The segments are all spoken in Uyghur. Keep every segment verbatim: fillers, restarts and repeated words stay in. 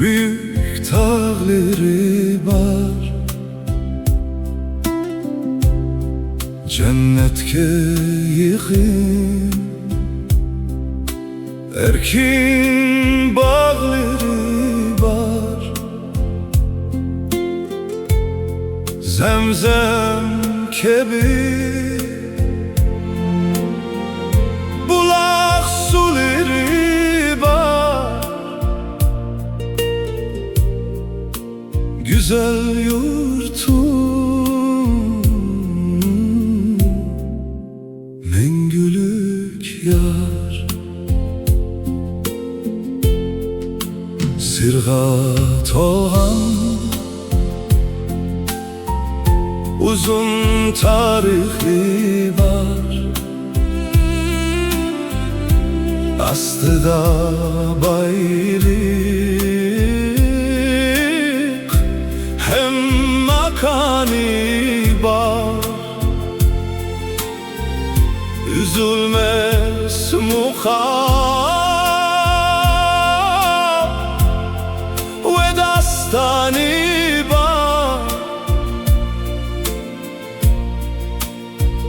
بۈيۈك تاغلىرى بار، جەننەتكە يېقىن، ئەركىن باغلىرى بار، زەمزەم كەبى بۇلاق سۇلىرى بار. گۈزەل يۇرتۇم، مەڭگۈلۈك يار. سىرغا تولغان ئۇزۇن تارىخى بار، ئاستىدا بايلىق ھەم ماكانى بار. ئۈزۈلمەس مۇقام ۋە داستانى بار.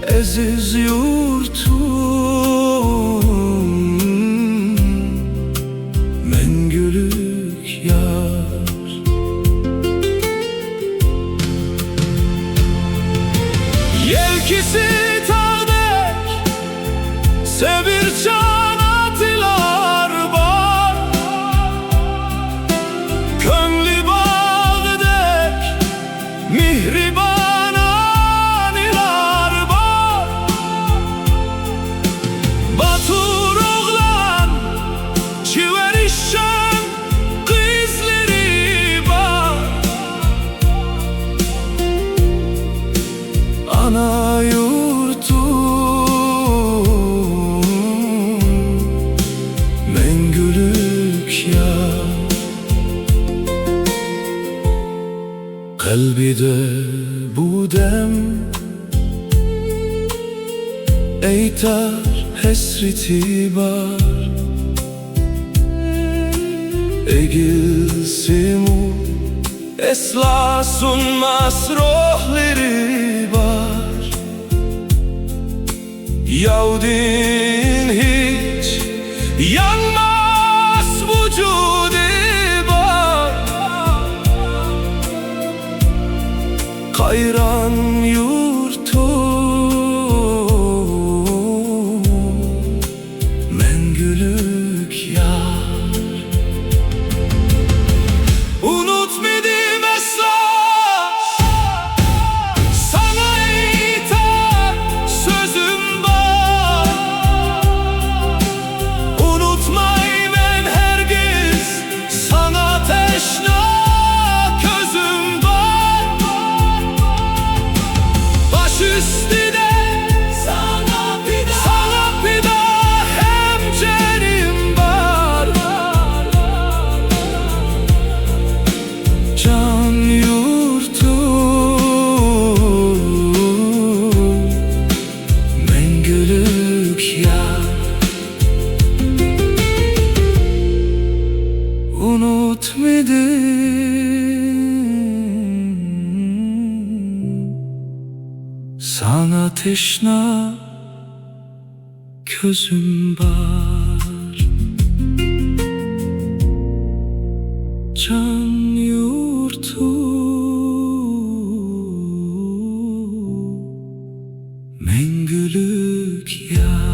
ئەزىز يۇرتۇم، مەڭگۈلۈك يار. يەلكىسى تاغدەك سەۋرچان ئاتىلار بار، كۆڭلى باغدەك مېھرىبان ئانىلار بار، باتۇر ئوغلان، چېۋەر ئىشچان قىزلىرى بار. ئانا يۇرتۇم، مەڭگۈلۈك يار. قەلبىدە بۇ دەم ئېيتار ھەسرىتى بار. ئېگىلسىمۇ ئەسلا سۇنماس روھلىرى بار. ياۋدىن ھېچ يانماس ۋۇجۇدى بار. قايران يۇرتۇم، مەڭگۈلۈك يار. ئۇنتۇمىدىم ئەسلا، ساڭا ئېيتار سۆزۈم بار. ئۇنتۇمايمەن ھەرگىز، ساڭا تەشنا كۆزۈم بار. باش ئۈستىدە ساڭا پىدا، ساڭا پىدا ھەم جېنىم بار. جان يۇرتۇم، مەڭگۈلۈك يار. ئۇنتۇمىدىم، ساڭا تەشنا كۆزۈم بار. جان يۇرتۇم، مەڭگۈلۈك يار.